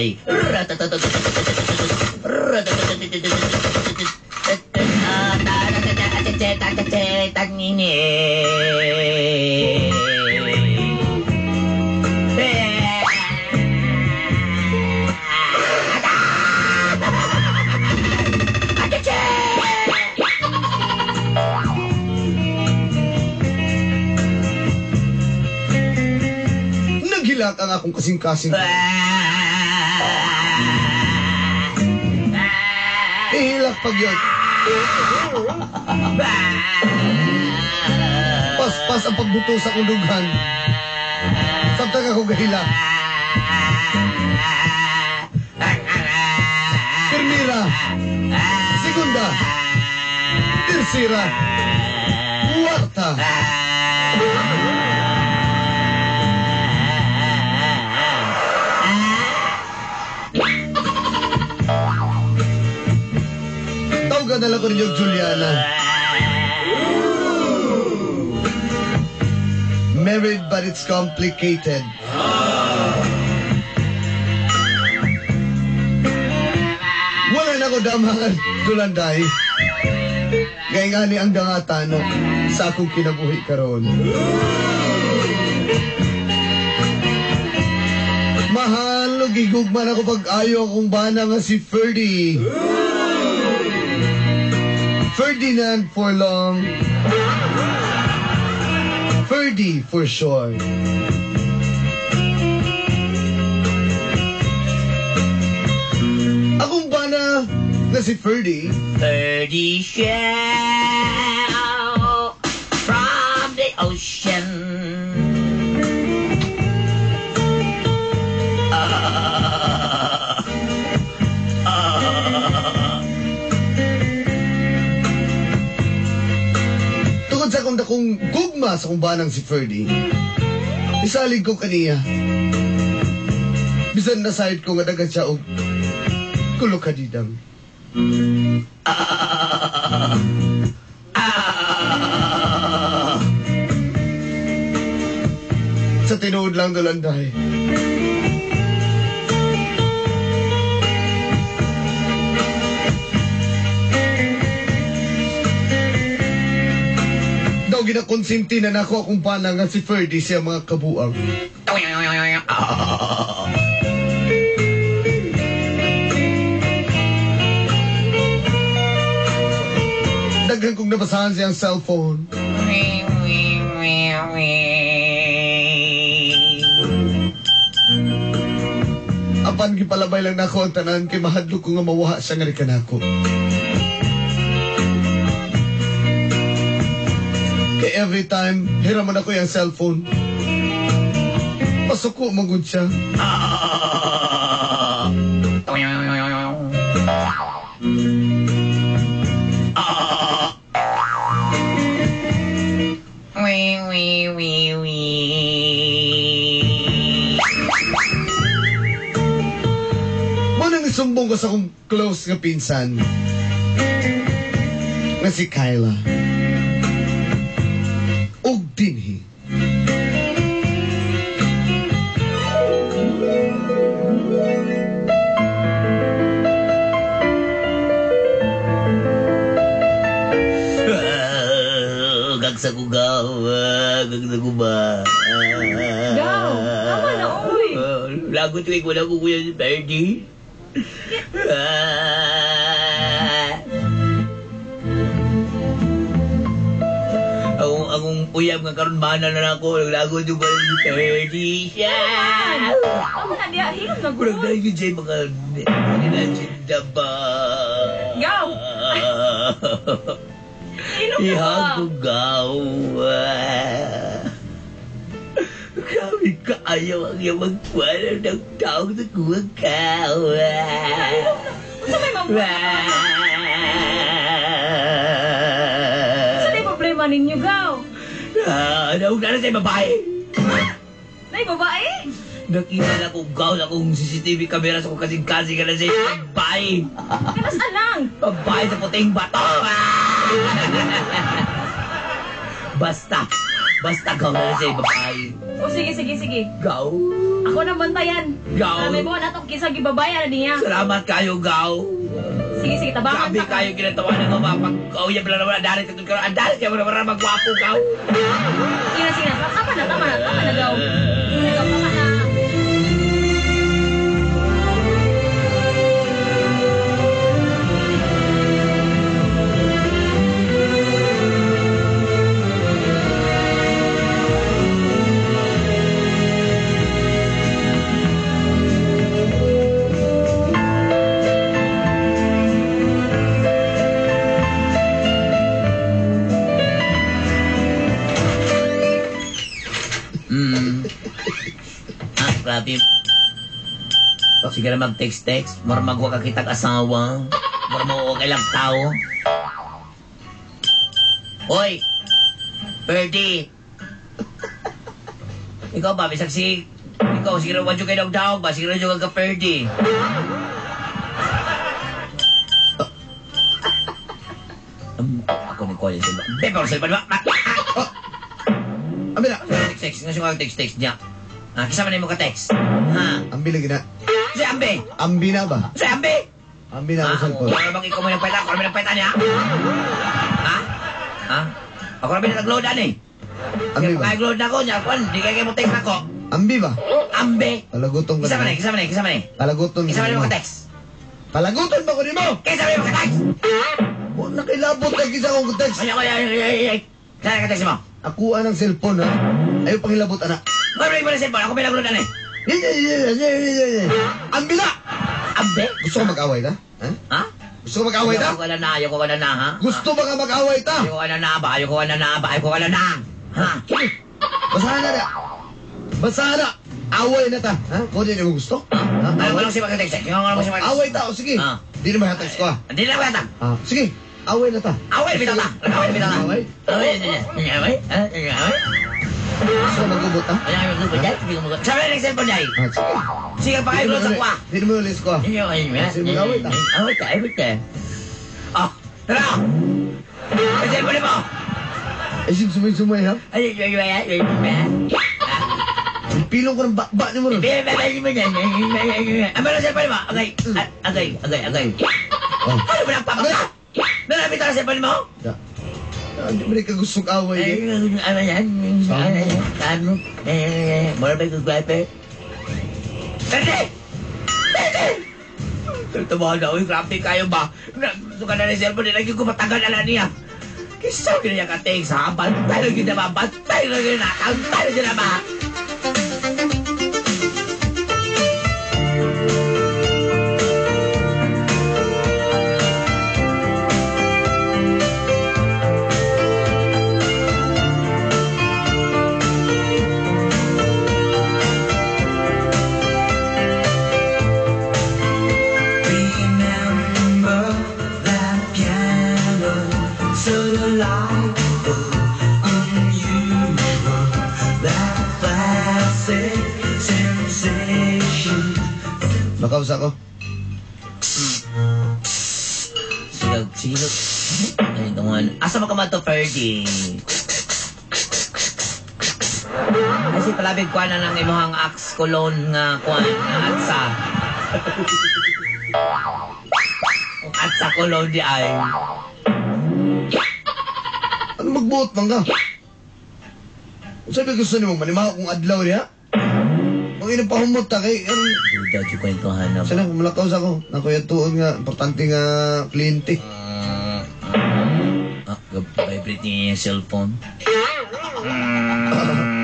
babae. Naghilak ang akong kasing-kasing. Ihilak pag yun. Paspas ang pagbuto sa akong dughan. Samtang ako gahilak. Primera, segunda, tercera, cuarta. Tawagan na lang ko ninyo, Juliana. Married but it's complicated. Wala na ko damangan, Dulanday. Gaya nga ni ang dangatan sa akong kinabuhi karon. Mahal, gigugman ako pag-ayo akong bana nga si Ferdy. Ferdinand for long. Ferdy for short. Akong bana na si Ferdy. Ferdy shell from the ocean. Tungod sa akong dakong gugma sa akong banang si Ferdy, isalig ko kaniya. Bisan nasayod ko nga dagan siya og kulokadidang. Sa tinuod lang, Dulanday. Daw ginakonsinti na nako akong bana nga si Ferdy siya mga kabuang. Daghan kong nabasahan siyang cellphone. Apan gipalabay lang nako ang tanan kay mahadlok ko nga mawaha siya nga rikan ako. Kay every time hiraman ako yung cellphone. Pasuko magud siya. Sumbong ko sa akong close nga pinsan nga si Kyla. Og dinhi. Gagsagugaw, gagsaguba. Gaw, tama na, uy. Lagot ko, wala ko kuya si Ferdy. Akong uyab nga karon mana na nako, naglago jud ko si Ferdy siya. Tama na diya, hilom na Kurang gud. dahil yun siya mga nilajinda ba? Gaw! Hilom na ba? Ihang gaw. Grabe kaayo ang iyong magkuhan ng taong sa kuwang ka. Unsa may mambuhat? Unsa may problema ninyo, Gaw? Naog na na sa babae. Nay, babae? Nakita na kong gaw na kong CCTV camera sa kong kasing-kasing ka na sa babae. Kanasa lang? Babae sa puting bato. Basta, Basta gaw na lang siya, babae. O sige, sige, sige. Gaw. Ako na bantayan. Gaw. Para may buwan atong kisa gibabayan na niya. Salamat kayo, gaw. Sige, sige, tabangan Grabe ta ka. kayo ginatawanan ko ba? Pag kauya pala naman, ang dalit ka ang dalit ka naman magwapo, gaw. Sige na, sige na. Tama na, tama na, tama na, gaw. Sige na, gaw, tama na. Ah, grabe. Sige na mag-text-text. Mura magwa ka kitag asawa. Mura mo okay lang tao. Hoy! Birdie! Ikaw ba, bisag si... Ikaw, siguro wadyo kayo daw ba? Siguro dyan ka Birdie. Ako ni Colin Silva. Be, pero Silva, ba? Ambi na. Text-text. Nga siya text-text niya. Ah, kisama na mo ka-text. Ha? Ambi lagi na. Si Ambe! Ambi na ba? Si Ambe! Ambi na ako cellphone. Ano bang ikaw mo ng peta? Ako namin ng peta niya? Ha? Ha? Ako namin nag-load ani. Ambi ba? Kaya load na ako niya. Kwan, di kaya mo text ako. Ambi ba? Ambe! Palaguton ka Kisama na, kisama na, kisama na. Palaguton Kisama na ka mo nimo. ka-text. Palaguton ba ko nimo? Kisama na mo ka-text! Wa nakilabot ka kisa akong text. Ay, ay, ay, ay, ay. Saan ka-text mo? Ako ang cellphone ha. Ayaw pangilabot ana. Ano ba yung cellphone? Ako may nag-load ani. Ambi na! Ambe? Gusto ko mag-away ta? Ha? Ha? Gusto ko mag-away ta? Ayoko ka na na, ayoko ka na na, ha? Gusto ba ka mag-away ta? Ayoko ka na na ba? Ayoko ka na na ba? Ayoko ka na na! Ha? Basahan na na. Basahan na. Away na ta. Ha? Kung di mo gusto? Ha? Ayaw ko Away? lang siya mag-text. Ayaw ko lang siya mag-text. Away ta. O sige. Ah. Di na mahatag ko ha. Hindi na mahatag. Ah, sige. Away na ta. Away, bitaw ta. Away, bitaw ta. Away? Away, away, away. Gusto ko mag-ubot ha? Sabi na ng cellphone niya. Ah, sige. Sige pa kayo sa kuha. Di na mo ulit ko ha. Sige, mag-away ta. Away ta, away ta. Ah, tara! Ang cellphone mo! Ay, sige, sumay-sumay ha. Ay, ay, ay, ay, ay, Pilong ko ng bakba ni mo ron. Ang meron cellphone mo? Agay, agay, agay, agay. Oh. Ano ba nagpapakta? Nalapit ang cellphone mo? Hindi mo rin ka gustong away eh. Ano yan? Ano yan? Ano? Mura ba yung gwape? Pwede! Pwede! Tumawa na, uy, grabe kayo ba? Gusto ka na ng cellphone, nilagyan ko matagal na lang niya. Kisa ko niya ka-text, ha? Bantay lang yun na ba? Bantay lang yun na! Bantay lang yun na ba? Remember that piano, so delightful, unusual, that classic sensation. Makausa ko. Sige, sige. Ay, tungan. Asa mo ka man to, Ferdy? Ay, si palabig kuha na ng imuhang axe cologne nga kuha nga atsa. Ang atsa cologne di ay. Ano magbuot man ka? Sabi gusto nimo manimaho kung adlaw niya? Ang inang pahumot ta kay ang Duda, di kwentuhan na. Sana malakaw sa ako. Nako yung tuon nga importante nga kliyente. Ah, vibrate niya yung cellphone.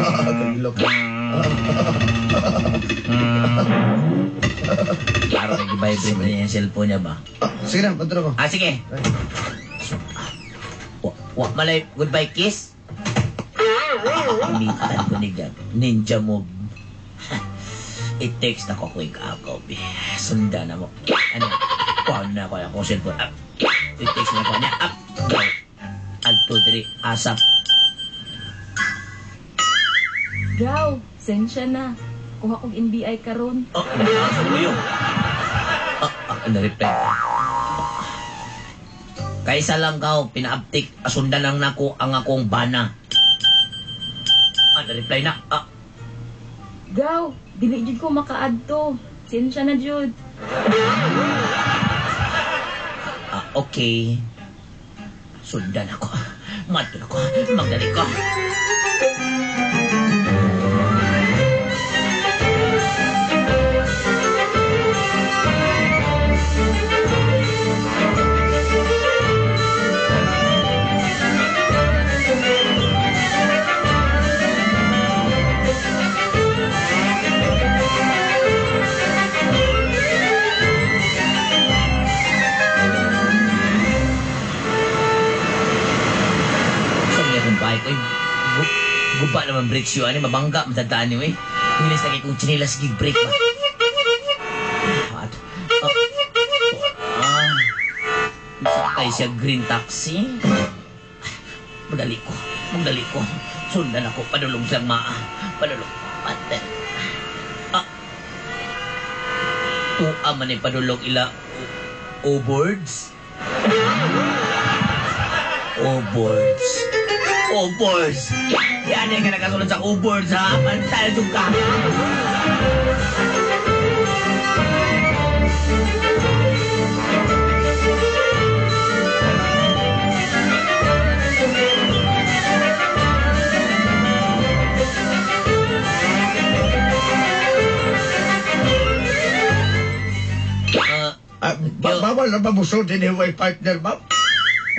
Tagilok. Klaro kay vibrate niya yung cellphone niya ba? Ah, sige na, banto na ko. Ah, sige. Wa, wa, malay, goodbye kiss. Imitan ko niya. Ninja move. I-text na ko quick ako. Sundan na mo. Ano? Kuha na ako akong cellphone. Ah, i-text na ko niya. Up. Go. Add to three. ASAP. Gaw, sensya na. Kuha kog NBI karon. Oh, sa uyo. Ah, ah, na-reply. Kaysa lang kao, pinaaptik, asundan lang nako ang akong bana. Na-reply na. Ah, Gaw, dili jud ko makaadto. Sinsya na jud. Ah, okay. Sundan ako. Madto ako. Magdali ko. Sa mga akong bike, ay, guba naman brakes yun, ano, mabangga, matandaan niyo eh. Hilis lagi kong chinilas, gig brake ba? At, sakay siya green taxi. Magdali ko, magdali ko. Sundan ako, padulong siyang maa. Padulong, pate. Ah, tuwa man eh, padulong ila, o-boards. O-boards. O-boards. Yan eh, ka nakasunod sa O-boards, ha? Pantay na ka. Bawal na ba musod din yung way partner, ma'am?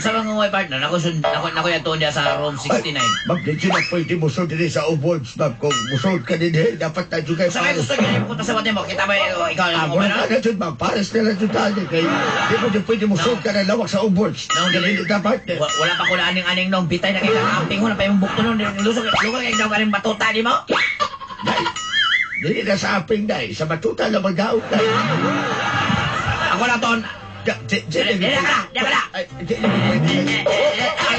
Sa mga way partner, ako sun ako ako yato niya sa room 69. Ma'am, di na pwede musod din sa ubods, ma'am. Kung musod ka din, eh, dapat na dyan kayo Sa may gusto niyo punta sa mo, kita ba ikaw Ah, ang wala ka na dyan, ma'am. Pares na lang dyan tayo. Kaya di ba dyan pwede musod ka na lawak sa ubods? No, dili na partner. Wala pa ko na aning-aning nung bitay na kay kakamping ko na pa yung bukto nun. Lusog, lusog kay daw kaning batuta di mo. Dai, dili na sa aping, dai. Sa batuta na magdaog, dai. Ako na ton. Di Di ka na, di ka na. Ay, di na pwede. Ay,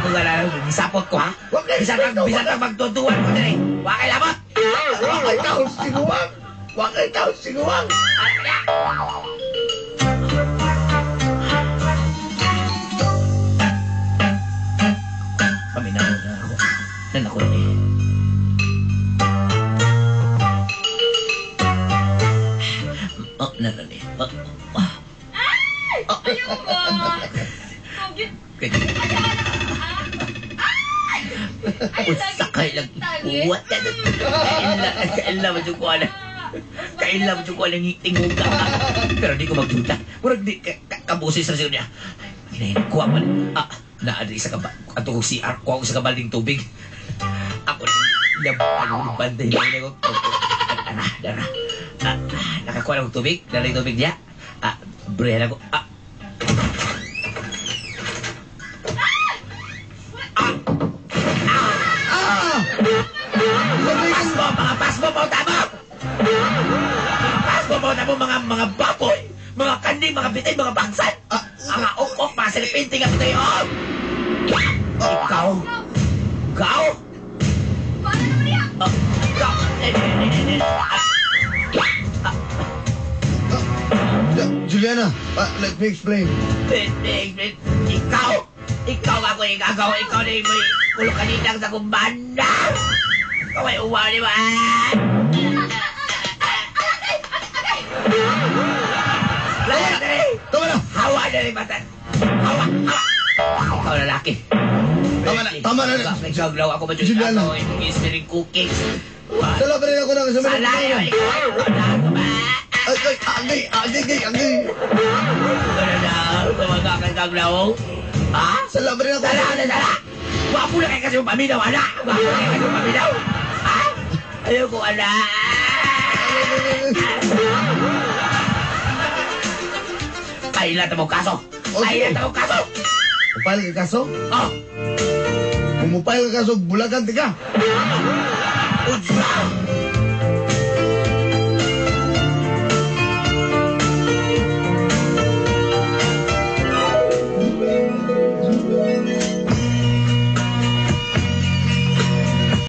kung gala, gisapot ko ha. Bisan kang magtutuan ko diri. Wa kay labot. Wa kay taon siguwang. Wa kay taon siguwang. Paminaw na ako. Nanako na eh. Oh, nanani. Oh, oh. Ayaw ba? So cute. Ay, Sakay lang. What? Kaila, kaila mo yung kuha na. Kaila mo yung kuha ng tinguga. Pero di ko magjuta. Murag di, kabusis na siya niya. Hinahin, kuha pa. Ah, naadi sa kaba. Ato ko CR, kuha ko sa kabalding tubig. Ako, ano, bantay na ko. Dara, dara. Ah, nakakuha na tubig. Dara yung tubig niya. Ah, brehan ako. Ah. Ah! Pasmo, mga pasmo, mga tamo! Mga pasmo, mga tamo, mga baboy, mga kanding, mga bitay, mga baksan! Mga ukok, mga serpente nga ito yun! Ikaw! Ikaw! Paano naman niya? Ikaw! Juliana, let me explain. Ikaw! Ikaw ako igagaw! Ikaw na yung may kulong kaninang sa kumbanda! Ikaw ay uwaw ni ba? Tama na! Hawa na rin batan! Hawa! Hawa! Ikaw lalaki. Tama na! Tama na! Nagaglaw ako ba dyan? Juliana. Ako yung spelling cookies. Sala pa rin ako ng sa Sala! Ikaw! Wala ka ba? Ay, ay, agay, agay, agay, agay. Wala na. Gumagagaglaw. Ha? Sala pa rin ako. Sala! Sala! Sala! Gwapo na kayo kasi yung paminaw, anak! Gwapo na kayo kasi yung paminaw! Ha? Ayoko, anak! Pailan mo kaso! Okay. Pailan mo kaso! Mupile ka kaso? Oh! Kung mupile ka kaso, bulagan ka. Unsa!